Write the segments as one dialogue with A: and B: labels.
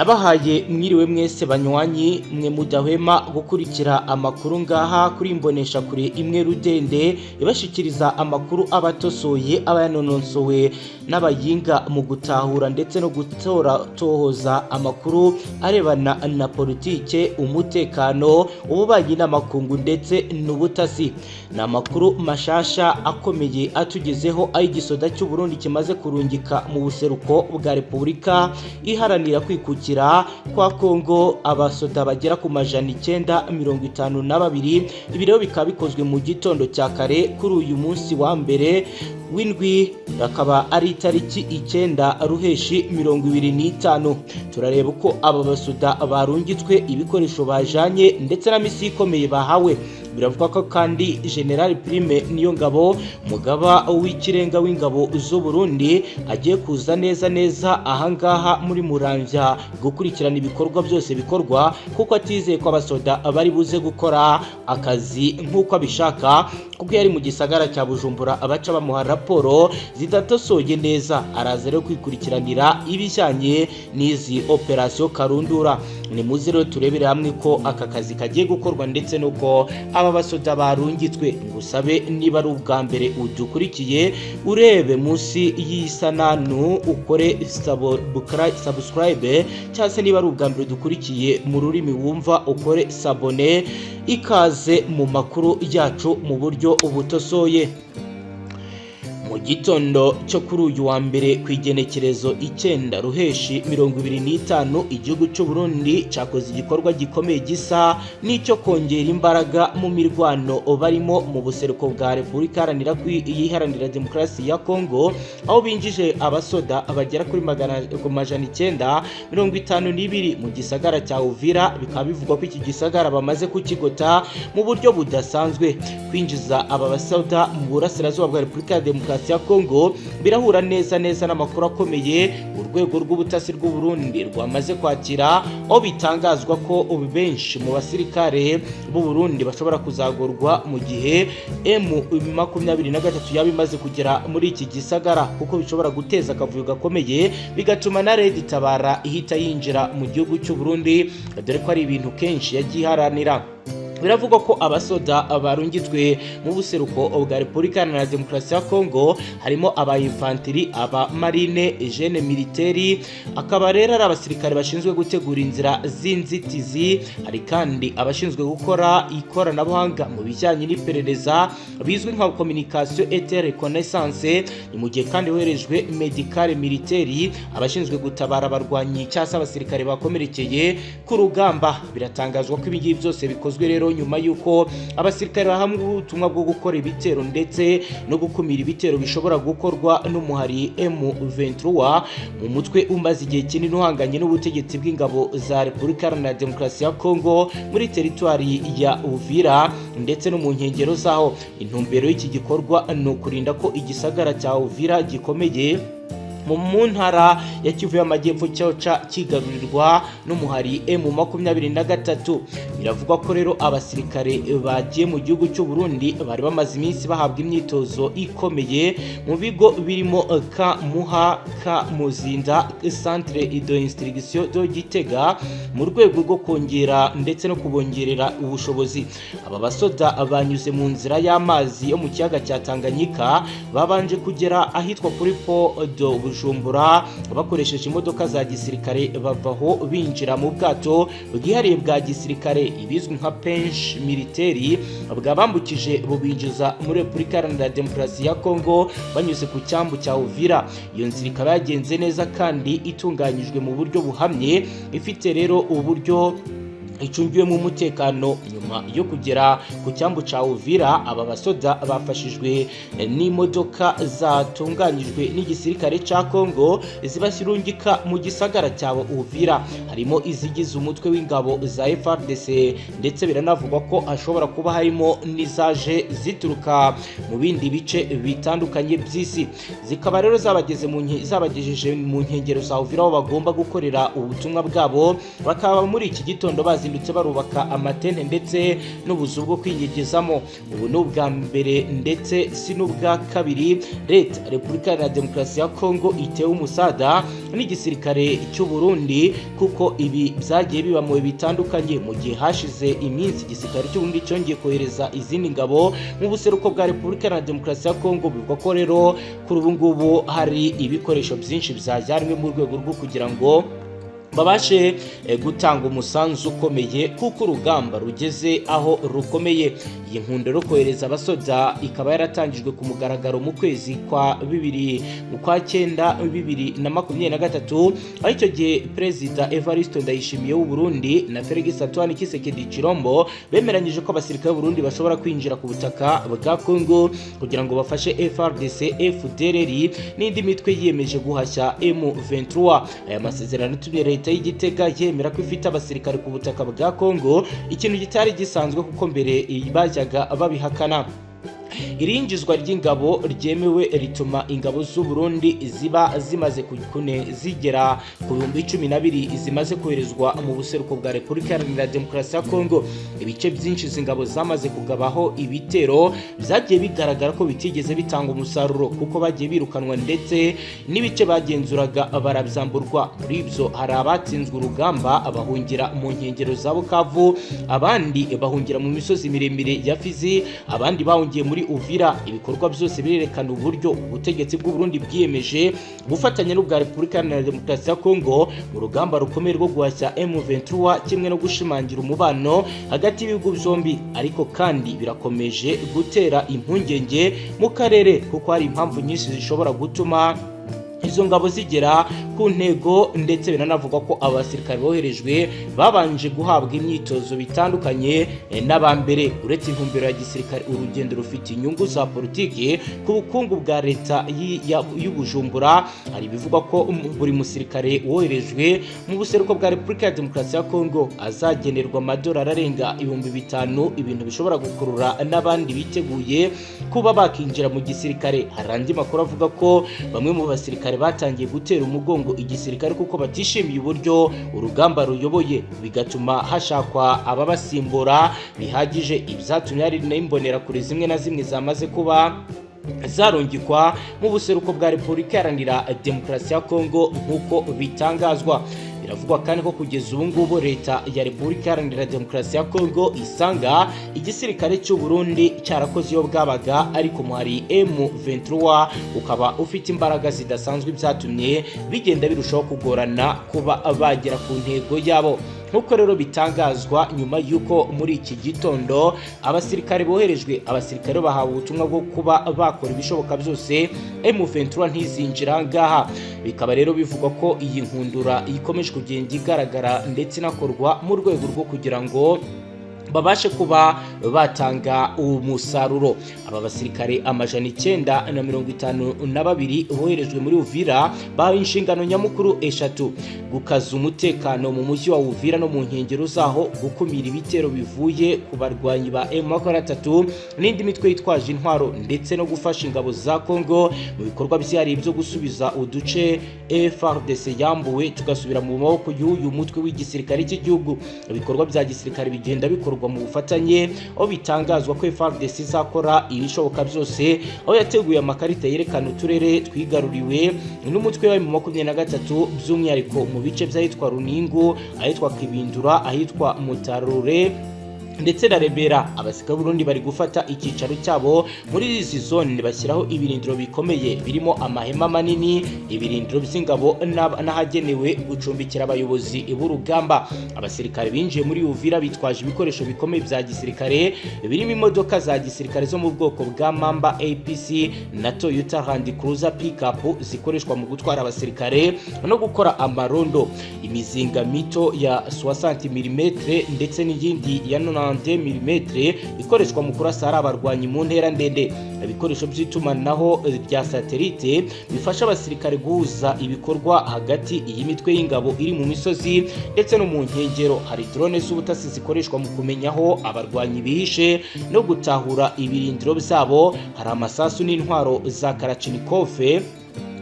A: Ndabahaye mwiriwe mwese banywanyi mwe mudahwema gukurikira amakuru ngaha kuri imbonesha kure imwe rudende ibashikiriza amakuru abatosoye abayanononsowe n'abayinga mu gutahura ndetse no gutora tohoza amakuru arebana na politike, umutekano, ububanyi n'amakungu ndetse n'ubutasi. Ni amakuru mashasha akomeye atugezeho aho igisoda cy'u Burundi kimaze kurungika mu buseruko bwa Repubulika iharanira kwikukira kwa Kongo abasoda bagera ku 952. Ibi rero bikaba bikozwe mu gitondo cya kare kuri uyu munsi wa mbere w'indwi, akaba ari itariki 9 Ruheshi 2025. Turareba uko aba basoda barungitswe, ibikoresho bajanye ndetse na misi ikomeye bahawe. Biravugwa ko kandi General Prime Niyongabo, mugaba w'ikirenga w'ingabo z'u Burundi, agiye kuza neza neza ahangaha muri Muramvya gukurikirana ibikorwa byose bikorwa, kuko atizeye ko abasoda bari buze gukora akazi nk'uko abishaka, kuko yari mu gisagara cya Bujumbura abaca bamuha raporo zidatosoye neza. Araza rero kwikurikiranira ibijyanye n'izi operasiyo karundura. Ni muze rero turebere hamwe ko aka kazi kagiye gukorwa ndetse n'uko aba basoda barungitswe. Ngusabe niba ari ubwa mbere udukurikiye, urebe munsi y'isananu ukore subscribe, cyangwa se niba ari ubwa mbere udukurikiye mu rurimi wumva ukore s'abonner. Ikaze mu makuru yacu mu buryo butosoye. Mu gitondo cyo kuri uyu wa mbere ku igenekerezo 9 Ruheshi 2025, igihugu cy'u Burundi cyakoze igikorwa gikomeye gisa n'icyo kongera imbaraga mu mirwano barimo mu buseruko bwa Repubulika Iharanira Demokarasi ya Kongo, aho binjije abasoda bagera kuri 952 mu gisagara cya Uvira. Bikaba bivugwa ko iki gisagara bamaze kukigota mu buryo budasanzwe. Kwinjiza aba basoda mu burasirazuba bwa Repubulika ya Demokarasi ya Kongo birahura neza neza n'amakuru akomeye urwego rw'ubutasi rw'u Burundi rwamaze kwakira, aho bitangazwa ko ubu benshi mu basirikare b'u Burundi bashobora kuzagorwa mu gihe M23 yaba imaze kugera muri iki gisagara, kuko bishobora guteza akavuyo gakomeye bigatuma na Red Tabara ihita yinjira mu gihugu cy'u Burundi, dore ko ari ibintu kenshi yagiye iharanira. Biravugwa ko abasoda barungitswe mu buseruko bwa Repubulika Iharanira Demokarasi ya Kongo harimo aba infanterie, aba marine, génie militaire, akaba rero ari abasirikare bashinzwe gutegura inzira z'inzitizi. Hari kandi abashinzwe gukora ikoranabuhanga mu bijyanye n'iperereza bizwi nka communication et reconnaissance. Ni mu gihe kandi hoherejwe médical militaire, abashinzwe gutabara abarwanyi cyangwa se abasirikare bakomerekeye ku rugamba. Biratangazwa ko ibi ngibi byose bikozwe rero nyuma y'uko abasirikare bahamwe ubutumwa bwo gukora ibitero ndetse no gukumira ibitero bishobora gukorwa n'umuhari M23, mu mutwe umaze igihe kinini uhanganye n'ubutegetsi bw'ingabo za Repubulika Iharanira Demokarasi ya Kongo muri teritwari ya Uvira ndetse no mu nkengero zaho. Intumbero y'iki gikorwa ni ukurinda ko igisagara cya Uvira gikomeye mu ntara ya Kivu y'Amajyepfo cyoca kigarurirwa n'umuhari M23. Biravugwa ko rero abasirikare bagiye mu gihugu cy'u Burundi bari bamaze iminsi bahabwa imyitozo ikomeye mu bigo birimo ka Muha, ka Muzinda, Centre de Instruction de Gitega, mu rwego rwo kongera ndetse no kubongerera ubushobozi. Aba basoda banyuze mu nzira y'amazi yo mu kiyaga cya Tanganyika, babanje kugera ahitwa kuri Port de Bujumbura bakoresheje imodoka za gisirikare, bavaho binjira mu bwato bwihariye bwa gisirikare ibizwi nka péniche militaire, bwabambukije bubinjiza muri Repubulika Iharanira Demokarasi ya Kongo banyuze ku cyambu cya Uvira. Iyo nzira ikaba yagenze neza kandi itunganyijwe mu buryo buhamye, ifite rero uburyo icungiwemo umutekano. Nyuma yo kugera ku cyambu cya Uvira, aba basoda bafashijwe n'imodoka zatunganyijwe n'igisirikare cya Kongo zibashyirungika mu gisagara cya Uvira, harimo izigize umutwe w'ingabo za FARDC, ndetse biranavugwa ko hashobora kuba harimo n'izaje zituruka mu bindi bice bitandukanye by'isi, zikaba rero zabageze mu zabagejeje mu nkengero za Uvira aho bagomba gukorera ubutumwa bwabo. Bakaba muri iki gitondo bazindukiye bazindutse barubaka amatente ndetse n'ubuzu bwo kwinyegezamo. Ubu ni ubwa mbere ndetse si n'ubwa kabiri Leta Repubulika Iharanira Demokarasi ya Kongo itewe umusada n'igisirikare cy'u Burundi, kuko ibi byagiye biba mu bihe bitandukanye. Mu gihe hashize iminsi, igisirikare cy'u Burundi cyongeye kohereza izindi ngabo mu buseruko bwa Repubulika Iharanira Demokarasi ya Kongo. Bivugwa ko rero kuri ubu ngubu hari ibikoresho byinshi byajyanwe mu rwego rwo kugira ngo babashe gutanga umusanzu ukomeye, kuko urugamba rugeze aho rukomeye. Iyi nkundura yo kohereza abasoda ikaba yaratangijwe ku mugaragaro mu kwezi kwa bibiri, mu kwa cyenda 2023, aho icyo gihe Perezida Evariste Ndayishimiye w'u Burundi na Felix Antoine Tshisekedi Tshilombo bemeranyije ko abasirikare b'u Burundi bashobora kwinjira ku butaka bwa Congo kugira ngo bafashe FARDC, FDLR n'indi mitwe yiyemeje guhashya M23. Aya masezerano atumye leta y'Igitega yemera ko ifite abasirikare ku butaka bwa Congo, ikintu kitari gisanzwe kuko mbere bajyaga babihakana. Irinjizwa ry'ingabo ryemewe rituma ingabo z'u Burundi ziba zimaze kune zigera ku 12,000 zimaze koherezwa mu buseruko bwa Repubulika Iharanira Demokarasi ya Kongo. Ibice byinshi izi ngabo zamaze kugabaho ibitero byagiye bigaragara ko bitigeze bitanga umusaruro, kuko bagiye birukanwa ndetse n'ibice bagenzuraga barabyamburwa. Muri ibyo hari abatsinzwe urugamba bahungira mu nkengero za Bukavu, abandi bahungira mu misozi miremire ya Fizi, abandi bahungiye muri Uvira. Ibikorwa byose birerekana uburyo ubutegetsi bw'u Burundi bwiyemeje gufatanya n'ubwa Repubulika Iharanira Demokarasi ya Kongo mu rugamba rukomeye rwo guhashya M23, kimwe no gushimangira umubano hagati y'ibihugu byombi. Ariko kandi birakomeje gutera impungenge mu karere, kuko hari impamvu nyinshi zishobora gutuma izo ngabo zigera ku ntego, ndetse biranavugwa ko aba basirikare boherejwe babanje guhabwa imyitozo bitandukanye n'abambere. Uretse intumbero ya gisirikare, urugendo rufite inyungu za politiki ku bukungu bwa leta y'Ubujumbura. Hari ibivugwa ko buri musirikare woherejwe mu buseruko bwa Repubulika ya Demokarasi ya Kongo azagenerwa amadolari arenga 5000, ibintu bishobora gukurura n'abandi biteguye kuba bakinjira mu gisirikare. Hari andi makuru avuga ko bamwe mu basirikare batangiye gutera umugongo igisirikare kuko batishimiye uburyo urugamba ruyoboye, bigatuma hashakwa ababasimbura bihagije. Ibyatumye hari n'imbonerakure zimwe na zimwe zamaze kuba zarungikwa mu buseruko bwa Repubulika Iharanira Demokarasi ya Kongo nk'uko bitangazwa. Biravugwa kandi ko kugeza ubu ngubu leta ya Repubulika Iharanira Demokarasi ya Kongo isanga igisirikare cy'u Burundi cyarakoze iyo bwabaga, ariko muhari M23 ukaba ufite imbaraga zidasanzwe, byatumye bigenda birushaho kugorana kuba bagera ku ntego yabo. Nk'uko rero bitangazwa, nyuma y'uko muri iki gitondo abasirikare boherejwe, abasirikare bahawe ubutumwa bwo kuba bakora ibishoboka byose M23 ntizinjira ngaha. Bikaba rero bivugwa ko iyi nkundura ikomeje kugenda igaragara ndetse inakorwa mu rwego rwo kugira ngo babashe kuba batanga umusaruro. Aba basirikare 952 boherejwe muri Uvira bahawe inshingano nyamukuru eshatu: gukaza umutekano mu mujyi wa Uvira no mu nkengero zaho, gukumira ibitero bivuye ku barwanyi ba M23 n'indi mitwe yitwaje intwaro, ndetse no gufasha ingabo za Congo mu bikorwa byihariye byo gusubiza uduce FARDC yambuwe tugasubira mu maboko y'uyu mutwe w'igisirikare cy'igihugu. Ibikorwa bya gisirikare bigenda bikorwa mu bufatanye, aho bitangazwa ko FARDC izakora ibishoboka byose, aho yateguye amakarita yerekana uturere twigaruriwe n'umutwe wa M23, by'umwihariko mu bice by'ahitwa Runingu, ahitwa Kibindura, ahitwa Mutarure ndetse na Rebera. Abasirikare b'Uburundi bari gufata icyicaro cyabo muri izi zone, bashyiraho ibirindiro bikomeye birimo amahema manini, ibirindiro by'ingabo n'ahagenewe gucumbikira abayobozi b'urugamba. Abasirikare binjiye muri Uvira bitwaje ibikoresho bikomeye bya gisirikare, birimo imodoka za gisirikare zo mu bwoko bwa Mamba APC na Toyota Land Cruiser pickup zikoreshwa mu gutwara abasirikare no gukora amarondo, imizinga mito ya 60 mm ndetse n'iyindi ya 90 mm ikoreshwa mu kurasa hari abarwanyi mu ntera ndende, ibikoresho by'itumanaho rya satelite bifasha abasirikare guhuza ibikorwa hagati y'imitwe y'ingabo iri mu misozi ndetse no mu nkengero. Hari drone z'ubutasi zikoreshwa mu kumenya aho abarwanyi bihishe no gutahura ibirindiro byabo. Hari amasasu n'intwaro za Kalachnikov.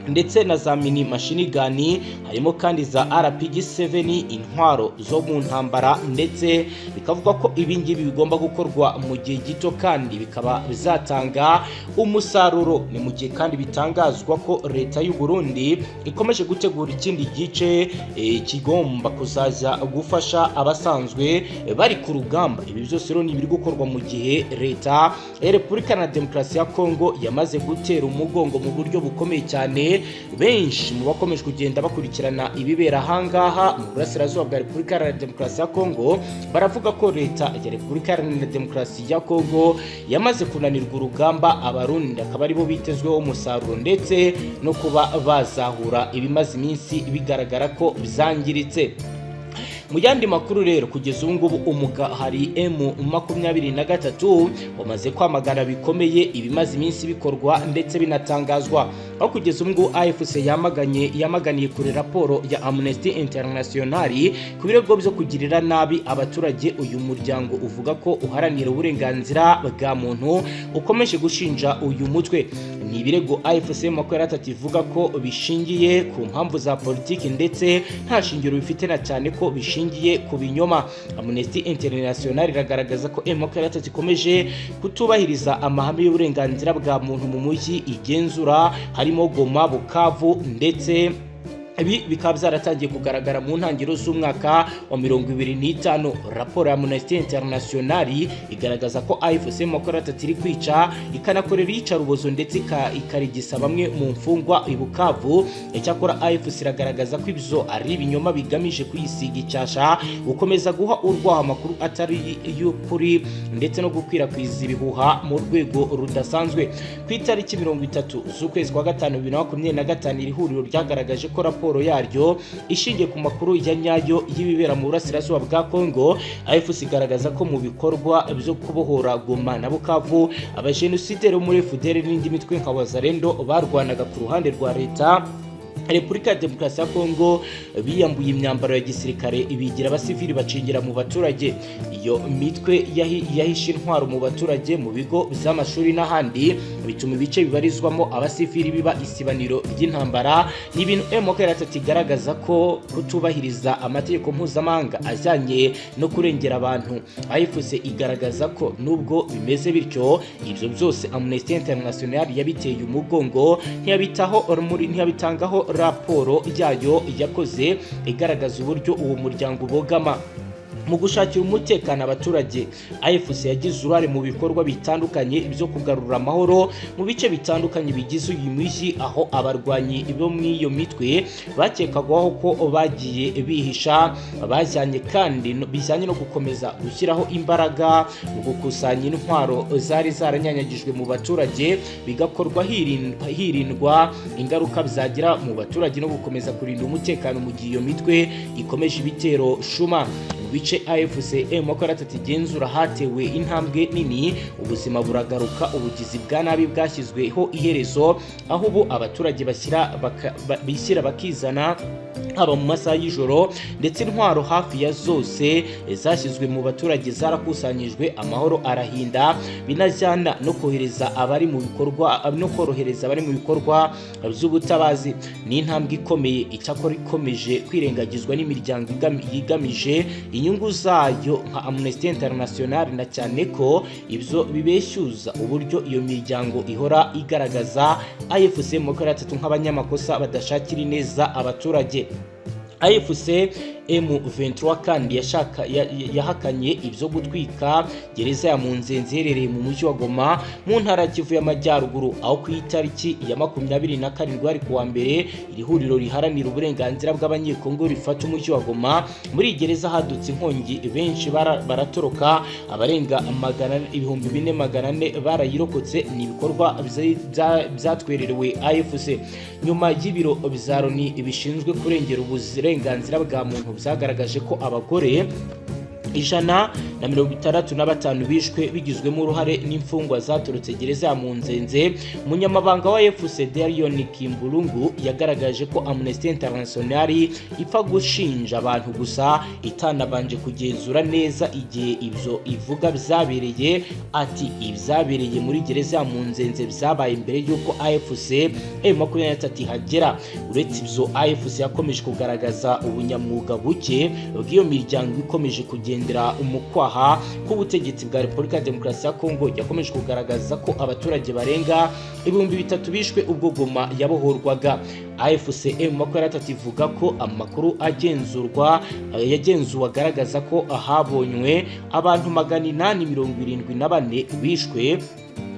A: ndetse na za mini machine gun. Harimo kandi za RPG-7, intwaro zo mu ntambara, ndetse bikavuga ko ibi ngibi bigomba gukorwa mu gihe gito kandi bikaba bizatanga umusaruro. Ni mu gihe kandi bitangazwa ko leta y'u Burundi ikomeje gutegura ikindi gice kigomba kuzajya gufasha abasanzwe bari ku rugamba. Ibi byose rero ni ibiri gukorwa mu gihe leta ya Repubulika na Demokarasi ya Kongo yamaze gutera umugongo mu buryo bukomeye cyane benshi mu bakomeje kugenda bakurikirana ibibera ahangaha mu burasirazuba bwa Repubulika Iharanira Demokarasi ya Kongo. Baravuga ko leta ya Repubulika Iharanira Demokarasi ya Kongo yamaze kunanirwa urugamba, Abarundi akaba aribo bitezweho umusaruro ndetse no kuba bazahura ibimaze iminsi bigaragara ko byangiritse. Mu yandi makuru rero, kugeza ubu ngubu hari M23 wamaze kwamagana bikomeye ibimaze iminsi bikorwa ndetse binatangazwa, aho kugeza ubu ngubu AFC yamaganiye kure raporo ya Amnesty International ku birego byo kugirira nabi abaturage. Uyu muryango uvuga ko uharanira uburenganzira bwa muntu ukomeje gushinja uyu mutwe. Ni ibirego AFC 23 ivuga ko bishingiye ku mpamvu za politiki ndetse nta shingiro bifite, na cyane ko bishingiye ku binyoma. Amnesty International iragaragaza ko M23 ikomeje kutubahiriza amahame y'uburenganzira bwa muntu mu mujyi igenzura, harimo Goma, Bukavu, ndetse ibi bikaba byaratangiye kugaragara mu ntangiriro z'umwaka wa 2025. Raporo ya Amnesty International igaragaza ko AFC 23 iri kwica, ikanakorera iyicarubozo, ndetse ikarigisa bamwe mu mfungwa i Bukavu. Icyakora AFC iragaragaza ko ibyo ari ibinyoma bigamije kuyisiga icyasha, gukomeza guha urwaho amakuru atari y'ukuri ndetse no gukwirakwiza ibihuha mu rwego rudasanzwe. Ku itariki 30 z'ukwezi kwa gatanu 2025, iri huriro ryagaragaje ko raporo yaryo ishingiye ku makuru ya nyayo y'ibibera mu burasirazuba bwa Congo. AFC igaragaza ko mu bikorwa byo kubohora Goma na Bukavu, abajenosideri bo muri FDLR n'indi mitwe nka Wazalendo barwanaga ku ruhande rwa leta Repubulika ya Demokarasi ya Kongo biyambuye imyambaro ya gisirikare, bigira abasivili, bacingira mu baturage. Iyo mitwe yahishe intwaro mu baturage, mu bigo by'amashuri n'ahandi, bituma ibice bibarizwamo abasivili biba isibaniro ry'intambara. Ni ibintu M23 igaragaza ko kutubahiriza amategeko mpuzamahanga ajyanye no kurengera abantu. AFC igaragaza ko nubwo bimeze bityo, ibyo byose Amnesty International yabiteye umugongo, ntiyabitaho, ntiyabitangaho raporo yayo yakoze igaragaza uburyo uwo muryango ubogama mu gushakira umutekano abaturage. AFC yagize uruhare mu bikorwa bitandukanye byo kugarura amahoro mu bice bitandukanye bigize uyu mujyi, aho abarwanyi bo muri iyo mitwe bakekagwaho ko bagiye bihisha bajyanye, kandi bijyanye no gukomeza gushyiraho imbaraga mu gukusanya intwaro zari zaranyanyagijwe mu baturage, bigakorwa hirindwa ingaruka byagira mu baturage no gukomeza kurinda umutekano mu gihe iyo mitwe ikomeje ibitero shuma. Mu bice AFC M23 igenzura hatewe intambwe nini, ubuzima buragaruka, ubugizi bwa nabi bwashyizweho iherezo, aho ubu abaturage bishyira bakizana haba mu masaha y'ijoro, ndetse intwaro hafi ya zose zashyizwe mu baturage zarakusanyijwe, amahoro arahinda, binajyana no kohereza abari mu bikorwa no korohereza abari mu bikorwa by'ubutabazi. Ni intambwe ikomeye, icyakora ikomeje kwirengagizwa n'imiryango yigamije inyungu zayo nka Amnesty International, na cyane ko ibyo bibeshyuza uburyo iyo miryango ihora igaragaza AFC 23 nk'abanyamakosa badashakira ineza abaturage. AFC M23 kandi yahakanye ibyo gutwika gereza ya Munzenze iherereye mu mujyi wa Goma mu ntara ya Kivu y'Amajyaruguru, aho ku itariki ya 27, hari kuwa mbere, iri huriro riharanira uburenganzira bw'Abanyekongo rifata umujyi wa Goma, muri iyi gereza hadutse inkongi, benshi baratoroka, abarenga 4400 barayirokotse. Ni ibikorwa byatwererewe AFC nyuma y'ibiro bya Loni bishinzwe kurengera uburenganzira bwa muntu byagaragaje ko abagore ijana na 165 bishwe bigizwemo uruhare n'imfungwa zaturutse gereza ya Munzenze. Umunyamabanga wa AFC Darion Kimbulungu yagaragaje ko Amnesty International ipfa gushinja abantu gusa itanabanje kugenzura neza igihe ibyo ivuga byabereye. Ati ibyabereye muri gereza ya Munzenze byabaye mbere y'uko AFC M23 ihagera. Uretse ibyo, AFC yakomeje kugaragaza ubunyamwuga buke bw'iyo miryango ikomeje kugendera umukwaha k'ubutegetsi bwa Repubulika ya Demokarasi ya Kongo. Yakomeje kugaragaza ko abaturage barenga 3000 bishwe ubwo Goma yabohorwaga. AFC M23 ivuga ko amakuru agenzurwa yagenzuwe agaragaza ko habonywe abantu 874 bishwe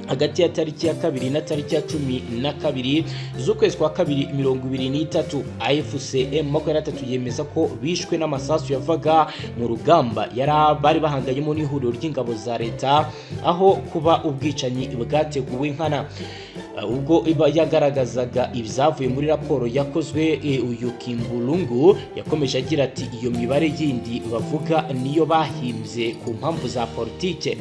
A: hagati ya tariki ya 2 na tariki ya 12 z'ukwezi kwa kabiri 2023. AFC M23 yemeza ko bishwe n'amasasu yavaga mu rugamba yari bari bahanganyemo n'ihuriro ry'ingabo za leta, aho kuba ubwicanyi bwateguwe nkana. Ubwo iba yagaragazaga ibyavuye muri raporo yakozwe, uyu Kimbulungu yakomeje agira ati iyo mibare yindi bavuga niyo bahimbye ku mpamvu za politike.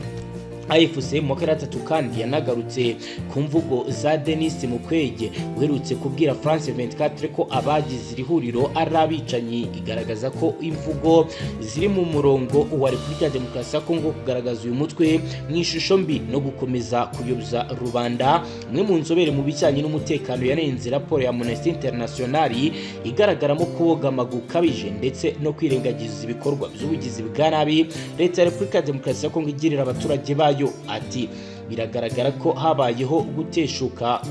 A: AFC M23 kandi yanagarutse ku mvugo za Denis Mukwege uherutse kubwira France 24 ko abagize iri huriro ari abicanyi, igaragaza ko imvugo ziri mu murongo wa Repubulika ya Demokarasi ya Kongo kugaragaza uyu mutwe mu ishusho mbi no gukomeza kuyobya rubanda. Umwe mu nzobere mu bijyanye n'umutekano yanenze raporo ya Amnesty International igaragaramo kubogama gukabije ndetse no kwirengagiza ibikorwa by'ubugizi bwa nabi leta ya Repubulika ya Demokarasi ya Kongo igirira abaturage bayo. Ati biragaragara ko habayeho guteshuka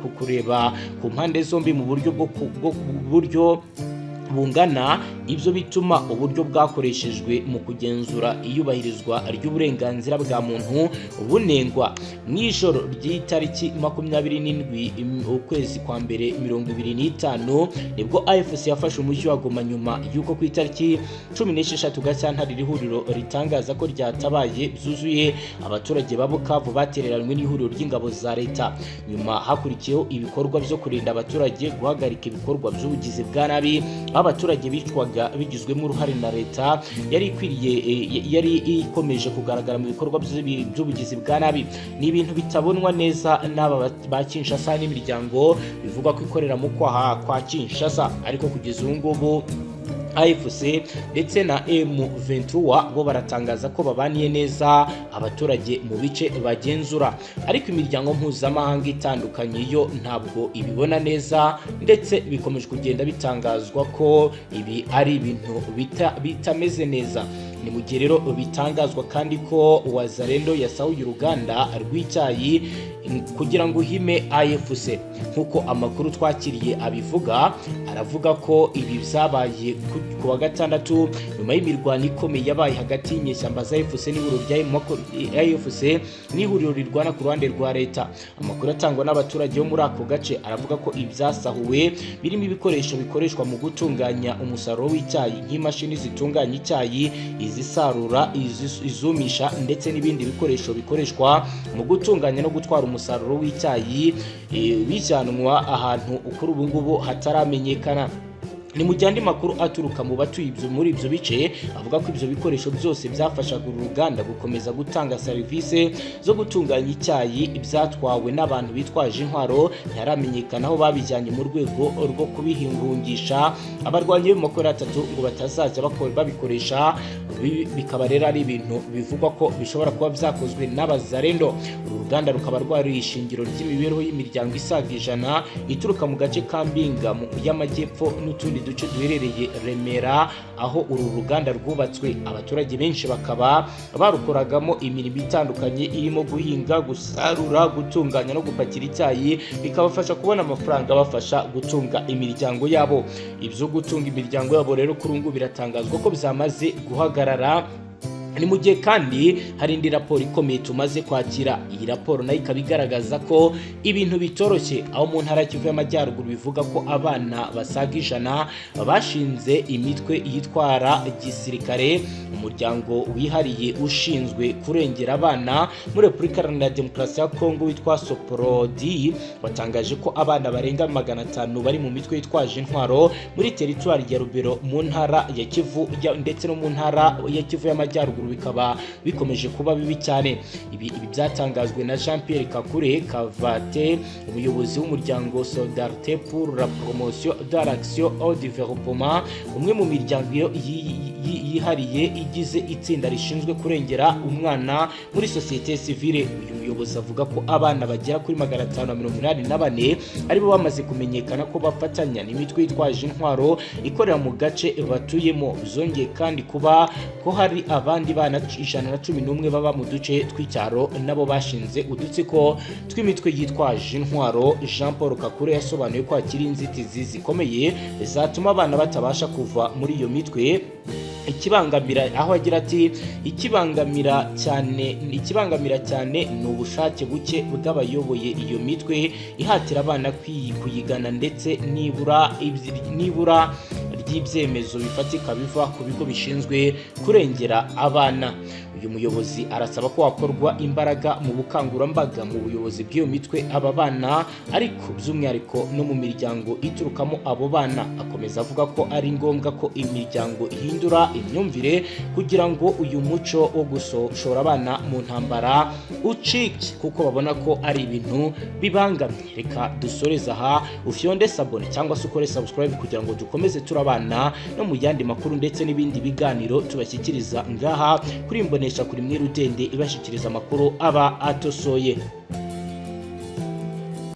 A: ku kureba ku mpande zombi mu buryo bwo buryo bungana. Ibyo bituma uburyo bwakoreshejwe mu kugenzura iyubahirizwa ry'uburenganzira bwa muntu bunengwa. Mu ijoro ry'itariki 27 ukwezi kwa mbere 2025 nibwo AFC yafashe umujyi wa Goma, nyuma y'uko ku itariki 16 Gashyantare iri huriro ritangaza ko ryatabaye byuzuye abaturage ba Bukavu batereranywe n'ihuriro ry'ingabo za leta. Nyuma hakurikiyeho ibikorwa byo kurinda abaturage, guhagarika ibikorwa by'ubugizi bwa nabi aho abaturage bicwaga bigizwemo uruhare na leta yari ikwiriye yari ikomeje kugaragara mu bikorwa by'ubugizi bwa nabi. Ni ibintu bitabonwa neza n'aba ba Kinshasa n'imiryango bivugwa ko ikorera mu kwaha kwa Kinshasa, ariko kugeza ubu ngubu AFC ndetse na M23 bo baratangaza ko babaniye neza abaturage mu bice bagenzura, ariko imiryango mpuzamahanga itandukanye yo ntabwo ibibona neza, ndetse bikomeje kugenda bitangazwa ko ibi ari ibintu bitameze neza. Ni mu gihe rero bitangazwa kandi ko Wazalendo yasahuye uruganda rw'icyayi kugira ngo uhime AFC. Nk'uko amakuru twakiriye abivuga, aravuga ko ibi byabaye ku wa gatandatu nyuma y'imirwano ikomeye yabaye hagati y'inyeshyamba za AFC n'ihuriro rya AFC n'ihuriro rirwana ku ruhande rwa leta. Amakuru atangwa n'abaturage bo muri ako gace aravuga ko ibyasahuwe birimo ibikoresho bikoreshwa mu gutunganya umusaruro w'icyayi, nk'imashini zitunganya icyayi, izisarura, izumisha ndetse n'ibindi bikoresho bikoreshwa mu gutunganya no gutwara umusaruro w'icyayi bijyanwa ahantu kuri ubu ngubu hataramenyekana. Ni mu gihe andi makuru aturuka mu batuye ibyo muri ibyo bice avuga ko ibyo bikoresho byose byafashaga uru ruganda gukomeza gutanga serivisi zo gutunganya icyayi byatwawe n'abantu bitwaje intwaro ntiharamenyekana aho babijyanye, mu rwego rwo kubihungisha abarwanyi b'amakuru atatu ngo batazajya babikoresha. Bikaba rero ari ibintu bivugwa ko bishobora kuba byakozwe n'abazarendo. Uru ruganda rukaba rwari ishingiro ry'imibereho y'imiryango isaga 100 ituruka mu gace ka Mbinga y'Amajyepfo n'utundi duce duherereye Remera aho uru ruganda rwubatswe. Abaturage benshi bakaba barukoragamo imirimo itandukanye irimo guhinga, gusarura, gutunganya no gupakira icyayi, bikabafasha kubona amafaranga abafasha gutunga imiryango yabo. Ibyo gutunga imiryango yabo rero kuri ubu ngubu biratangazwa ko byamaze guhagarara. Ni mu gihe kandi hari indi raporo ikomeye tumaze kwakira. Iyi raporo nayo ikaba igaragaza ko ibintu bitoroshye aho mu ntara ya Kivu y'Amajyaruguru. Bivuga ko abana basaga 100 bashinze imitwe yitwara gisirikare. Umuryango wihariye ushinzwe kurengera abana muri Repubulika Iharanira Demokarasi ya Kongo witwa Soprodi watangaje ko abana barenga 500 bari mu mitwe yitwaje intwaro muri teritwari ya Rubero mu ntara ya Kivu ndetse no mu ntara ya Kivu y'Amajyaruguru. bikaba bikomeje kuba bibi cyane. Ibi byatangajwe na Jean Pierre Kakure Kavate, umuyobozi w'umuryango Solidarité pour la promotion de l'action au développement, umwe mu miryango yihariye igize itsinda rishinzwe kurengera umwana muri sosiyete sivile. Uyu muyobozi avuga ko abana bagera kuri 584 aribo bamaze kumenyekana ko bafatanya n'imitwe yitwaje intwaro ikorera mu gace batuyemo. Byongeye kandi kuba ko hari abandi bana 111 baba mu duce tw'icyaro nabo bashinze udutsiko tw'imitwe yitwaje intwaro. Jean Paul Kakure yasobanuye ko hakiri inzitizi zikomeye zatuma abana batabasha kuva muri iyo mitwe. Ikibangamira, aho agira ati: Ikibangamira cyane ni ubushake buke bw'abayoboye iyo mitwe ihatira abana kuyigana, ndetse nibura ry'ibyemezo bifatika biva ku bigo bishinzwe kurengera abana." Uyu muyobozi arasaba ko hakorwa imbaraga mu bukangurambaga mu buyobozi bw'iyo mitwe aba bana, ariko by'umwihariko no mu miryango iturukamo abo bana. Akomeza avuga ko ari ngombwa ko imiryango ihindura imyumvire kugira ngo uyu muco wo gushora abana mu ntambara ucike, kuko babona ko ari ibintu bibangamye. Reka dusoreze aha. Ufyonde s'abonner cyangwa se ukore subscribe kugira ngo dukomeze turabana no mu yandi makuru ndetse n'ibindi biganiro tubashyikiriza ngaha kuri Imbonesha kuri mwe rudende ibashyikiriza amakuru aba atosoye.